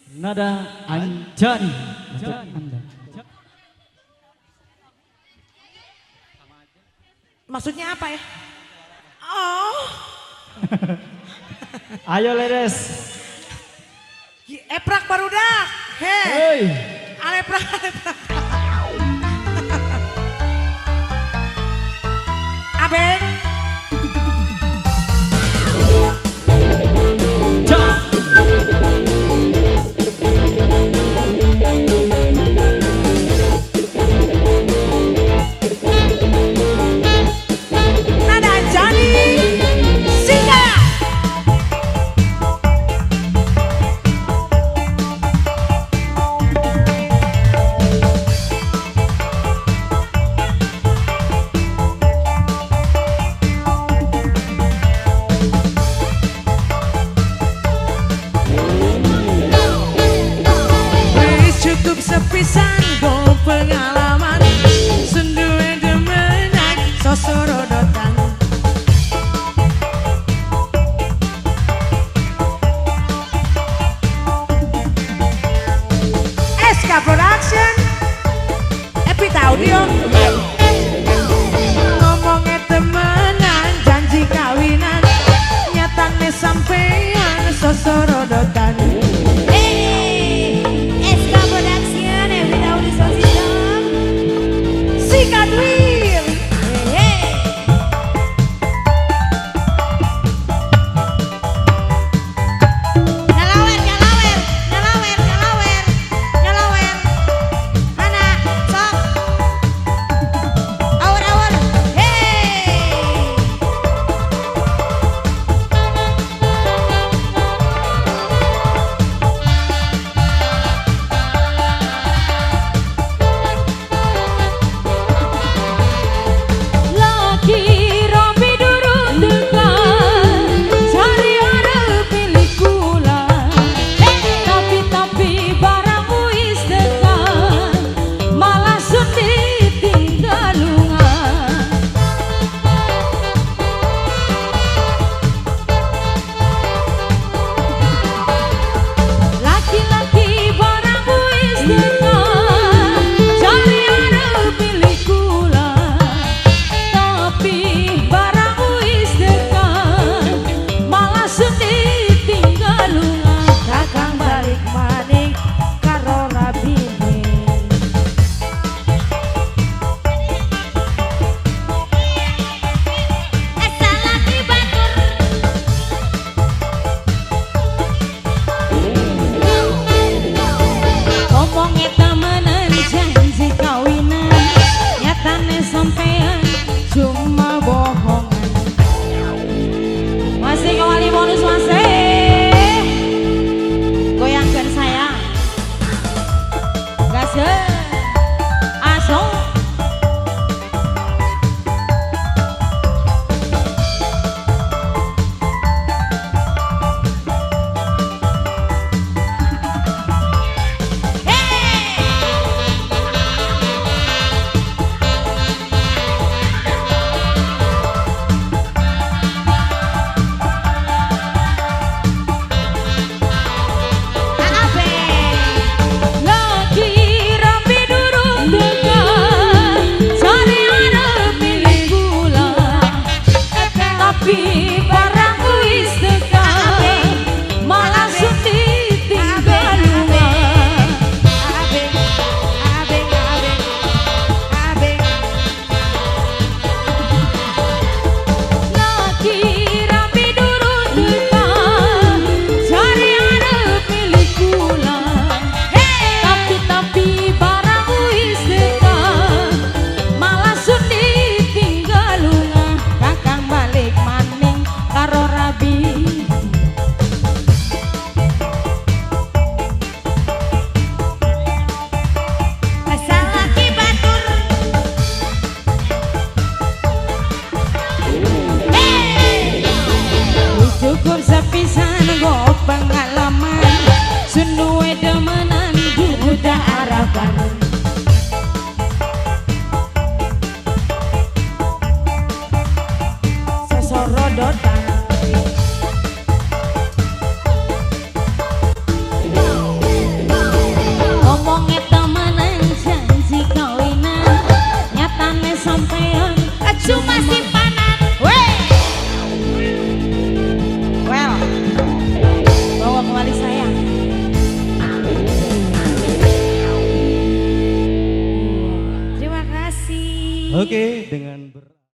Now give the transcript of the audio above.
Nada Anjani untuk Anda. Maksudnya apa ya? Oh. Ayo ledes. Eprak barudak. Hei. Aleprak, aleprak. Abeng. Nada Anjani. Singa. Cukup sepisan go pengalaman senduwe demenan sosorodotan. SK Production Epita Audio. Ngomongnya temenan janji kawinan nyatane sampean sosorodotan. Cuma bohongan. Masih kembali bonus masih. Goyangkan sayang. Gaskeun. Asong. Cukup sepisan go pengalaman senduwe demenan duda harapan. Sosorodotan. Oke, dengan